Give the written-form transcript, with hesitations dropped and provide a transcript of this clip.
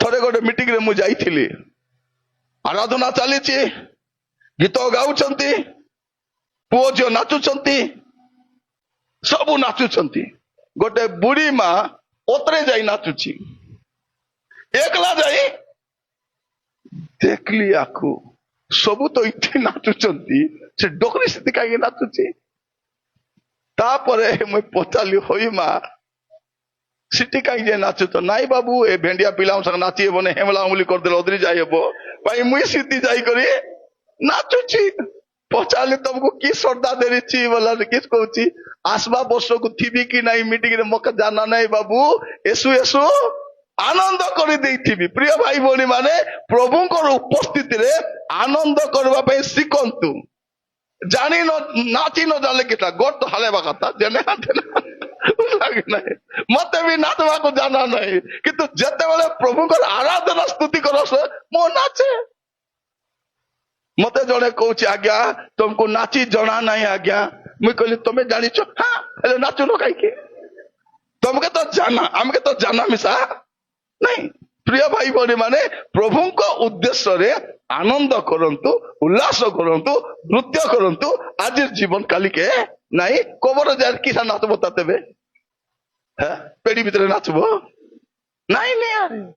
ଥରେ ଗୋଟେ ମିଟିଂରେ ମୁଁ ଯାଇଥିଲି। ଆରାଧନା ଚାଲିଛି, ଗୀତ ଗାଉଛନ୍ତି, ପୁଅ ଝିଅ ନାଚୁଛନ୍ତି, ସବୁ ନାଚୁଛନ୍ତି। ଗୋଟେ ବୁଢୀ ମା ଓତରେ ଯାଇ ନାଚୁଛି ଏକଲା ଯାଇ। ଦେଖିଲି ଆକୁ, ସବୁ ତ ଏଠି ନାଚୁଛନ୍ତି, ସେ ଡୋକରି ସେଠି କାହିଁକି ନାଚୁଛି? ତାପରେ ମୁଁ ପଚାରିଲି, "ହୋଇ ମା, ସେଠି କାହିଁକି ଯାଇ ନାଚୁଛ?" "ନାଇଁ ବାବୁ, ଏ ଭେଣ୍ଡିଆ ପିଲାଙ୍କ ସାଙ୍ଗେ ନାଚି ହେବନି, ହେମଲା ହୁମଲି କରିଦେଲେ ଅଦରି ଯାଇ ହେବ ପାଇଁ ମୁଇଁ ସେଠି ଯାଇକରି ନାଚୁଛି।" ପଚାରିଲି, "ତମକୁ କି ଶ୍ରଦ୍ଧା ଧରିଛି?" ବୋଲା କି କହୁଛି, "ଆସବା ବର୍ଷକୁ ଥିବି କି ନାଇଁ ମିଟିଂରେ ମତେ ଜାନା ନାହିଁ ବାବୁ, ଏସୁ ଏସୁ ଆନନ୍ଦ କରିଦେଇଥିବି।" ପ୍ରିୟ ଭାଇ ଭଉଣୀ ମାନେ, ପ୍ରଭୁଙ୍କର ଉପସ୍ଥିତିରେ ଆନନ୍ଦ କରିବା ପାଇଁ ଶିଖନ୍ତୁ। ଜାଣି ନ ନାଚି ନ ଜାଣିଲେ କିଟା ଗୋଡ଼ ତ ହଲେଇବା କଥା ଯେନେ ଲାଗେ ନାହିଁ। ମତେ ବି ନାଚବାକୁ ଜାନା ନାହିଁ, କିନ୍ତୁ ଯେତେବେଳେ ପ୍ରଭୁଙ୍କର ଆରାଧନା ସ୍ତୁତି କର, ମୁଁ ନାଚେ। ମତେ ଜଣେ କହୁଛି, "ଆଜ୍ଞା, ତମକୁ ନାଚି ଜଣା ନାହିଁ ଆଜ୍ଞା।" ମୁଇଁ କହିଲି, "ତମେ ଜାଣିଛ? ହଁ, ହେଲେ ନାଚୁନ କାହିଁକି? ତମକେ ତ ଜାନା, ଆମକେ ତ ଜାନା ମିଶା ନାଇଁ।" ପ୍ରିୟ ଭାଇ ଭଉଣୀ ମାନେ, ପ୍ରଭୁଙ୍କ ଉଦ୍ଦେଶ୍ୟରେ ଆନନ୍ଦ କରନ୍ତୁ, ଉଲ୍ଲାସ କରନ୍ତୁ, ନୃତ୍ୟ କରନ୍ତୁ। ଆଜି ଜୀବନ, କାଲିକେ ନାଇଁ। କବର ଯାଏ କିସା ନାଚବ ତେବେ? ପେଡି ଭିତରେ ନାଚବ? ନାଇଁ ନାଇଁ ଆରେ।